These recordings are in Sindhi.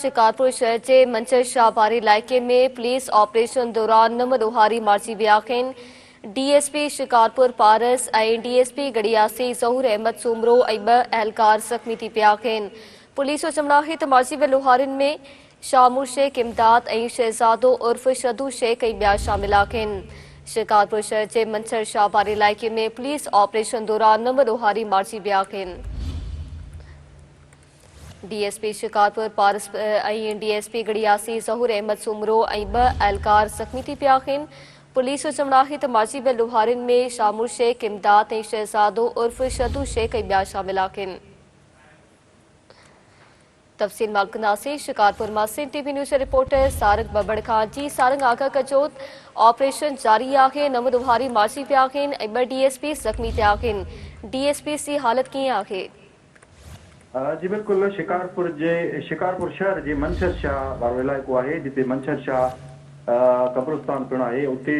شڪارپور شهر جي منڇر شاهه واري علائقي ۾ پوليس آپريشن دوران نو ڏوهاري مارجي ويا آهن. D S P Shikarpur Paras ۽ D S P Gariyasi Zahoor Ahmed Soomro ۽ ٻه اهلڪار زخمي ٿي پيا آهن. پوليس جو چوڻ آهي ته مارجي ويل ڏوهارين ۾ شامو شيخ امداد ۽ شهزادو عرف شدو شيخ ۽ ٻيا شامل آهن. شڪارپور شهر جي منڇر شاهه واري علائقي ۾ پوليس آپريشن دوران نو ڏوهاري مارجي ويا آهن. D S P Shikarpur Paras ۽ D S P Gariyasi Zahoor Ahmed Soomro ۽ ٻه اهلڪار زخمي ٿي پيا آهن. پوليس جو چوڻ آهي ته مارجي ويل ڏوهارين ۾ شامور شيخ، امداد ۽ شهزادو عرف شدو شيخ ۽ ٻيا شامل آهن. تفصيل معلوم ڪنداسين شڪارپور مان سنڌ ٽي وي نيوز جي رپورٽر سارنگ ٻٻڙ کان. جي سارنگ آگاهه ڪجو آپريشن جاري آهي، نو ڏوهاري مارجي ويا آهن ۽ ٻه ڊي ايس پي زخمي ٿيا آهن، ڊي ايس پيز جي حالت ڪيئن آهي؟ جي بلڪل شڪارپور جي شڪارپور شهر جي منڇر شاهه وارو علائقو آهي جتي منڇر شاهه قبرستان پڻ آهي اتي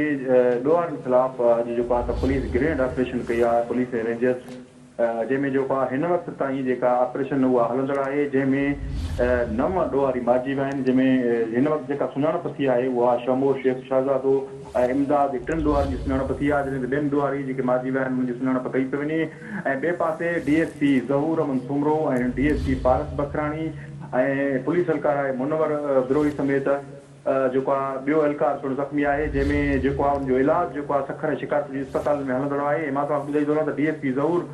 ڏوهارين خلاف اڄ جيڪو آهي ته پوليس گرينڊ آپريشن ڪئي آهي پوليس ۽ رينجرز جنهن ۾ جيڪو آهي هن وقت تائين جيڪا آپريشن اها هلندڙ آهي جنهن ۾ نو ڏوهاري مارجي ويا آهن جنهن ۾ هن وقت جيڪا سڃاڻپ ٿي آهي اها شمور شيخ شهزادو ۽ امداد ٽن ڏوهارين جي سڃاڻپ ٿي آهي جڏهن ته ٻين ڏوهاري جيڪي مارجي ويا آهن انهن جي سڃاڻپ ڪئي پئي وڃي ۽ ٻئي پاسي D S P Zahoor Ahmed Soomro ۽ D S P Paras Bakhrani ۽ police اهلڪار آهي منور بروهي سميت جيڪو آهي ٻيو اهلڪار پڻ زخمي آهي جنهن ۾ جيڪو آهي ان جو علاج جيڪو آهي سکر ۽ شڪارپور جي اسپتالن ۾ هلندڙ آهي ۽ مان توهان کي ٻڌائي ٿو هلان ته ڊي ايس پي ظهور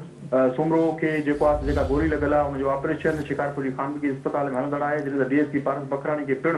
سومرو کي جيڪو آهي جيڪا گولي لڳل آهي ان جو آپريشن شڪارپور جي خانگي اسپتال ۾ هلندڙ آهي جڏهن ته ڊي ايس پي پارس بکراڻي کي پڻ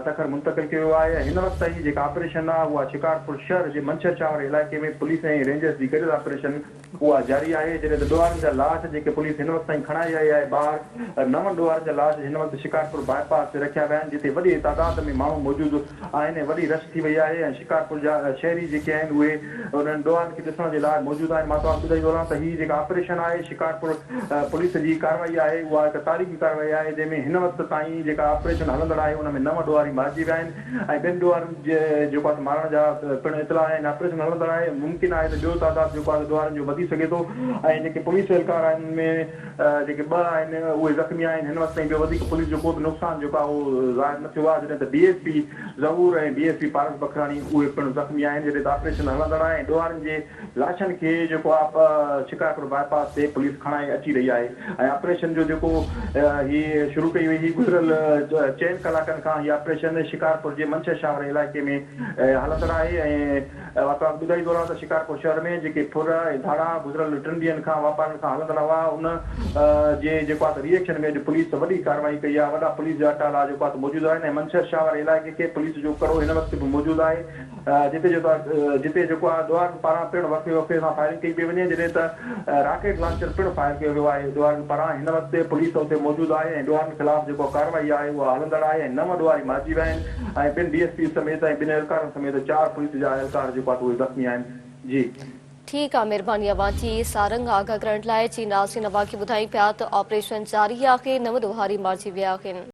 سکر منتقل ڪيو ويو آهي ۽ هن وقت تائين جيڪا آپريشن آهي اها شڪارپور شهر جي منڇر شاهه واري علائقي ۾ پوليس ۽ رينجرز جي گڏيل آپريشن اها جاري آهي جڏهن ته ڏوهارين جا لاش جيڪي پوليس هن وقت تائين کڻائي آئي آهي ٻاهر نون ڏوهارين جا لاش هن وقت شڪارپور باء پاس تي رکيا ويا آهن جتي وڏي تعداد ۾ ماڻهو موجود آهن ۽ وڏي رش ٿي وئي آهي ۽ شڪارپور جا شهري جيڪي آهن اهي انهن ڏوهارين کي ڏسڻ جي لاء موجود آهن مان توهان کي ٻڌائيندو هلان ته هي جيڪا آپريشن آهي شڪارپور پوليس جي ڪارروائي آهي اها هڪ تاريخي ڪارروائي آهي جنهن ۾ هن وقت تائين جيڪا آپريشن هلندڙ آهي ان ۾ نو ڏوهاري مارجي ويا آهن ۽ ٻين ڏوهارين جي جيڪو آهي مارڻ جا پڻ اطلاع آهن آپريشن هلندڙ آهي ممڪن آهي ته ٻيو تعداد جيڪو آهي ڏوهارين جو وڌي سگهي ٿو ۽ جيڪي پوليس اهلڪار آهن ان ۾ جيڪي ٻه آهن اهي زخمي آهن هن وقت تائين ٻيو وڌيڪ پوليس جو ڪو به نقصان جيڪو آهي اهو ظاهر نه ٿيو آهي جڏهن ته D S P Zahoor ۽ D S P Paras Bakhrani اهي پڻ زخمي آهن جڏهن ته آپريشن هلندڙ آهي ۽ ڏوهارين جي لاشن کي جيڪو آ شڪارپور باء پاس تي پوليس کڻائي اچي رهي آهي ۽ آپريشن جو جيڪو هي شروع ڪئي وئي هئي گذريل چئن ڪلاڪن کان هي آپريشن شڪارپور جي منڇر شاهه واري علائقي ۾ هلندڙ آهي ۽ توهان کي ٻڌائيندو رهان ته شڪارپور شهر ۾ جيڪي ڦر ۽ ڌاڙا گذريل ٽن ڏينهن کان واپارين کان هلندڙ هئا ان جي جيڪو آ ته ري ايڪشن ۾ اڄ پوليس وڏي ڪارروائي ڪئي آهي وڏا پوليس جا اٽالا جيڪو آ ته موجود آهن ۽ منڇر شاهه واري علائقي کي پوليس جو ڪڙو هن وقت به موجود آهي جتي جتي جيڪو آهي ڏوهارين پاران پڻ وقفي وقفي سان فائرنگ ڪئي پئي وڃي جڏهن ته راڪيٽ لانچر پڻ فائر ڪيو ويو آهي ڏوهارين پاران هن وقت پوليس اتي موجود آهي ۽ ڏوهارين خلاف جيڪو ڪارروائي آهي اها هلندڙ آهي ۽ نو ڏوهاري مارجي ويا آهن ۽ ٻن ڊي ايس پي سميت ۽ ٻن اهلڪارن سميت چار پوليس جا اهلڪار جيڪو آهي اهي زخمي آهن جي. ٺيڪ آ مھرباني اوھان جي سارنگ آگاھ ڪرڻ لاء جي ناظرين اوھان کي ٻڌايون پيا ته آپريشن جاري آھي نو ڏوھاري مارجي ويا آھن.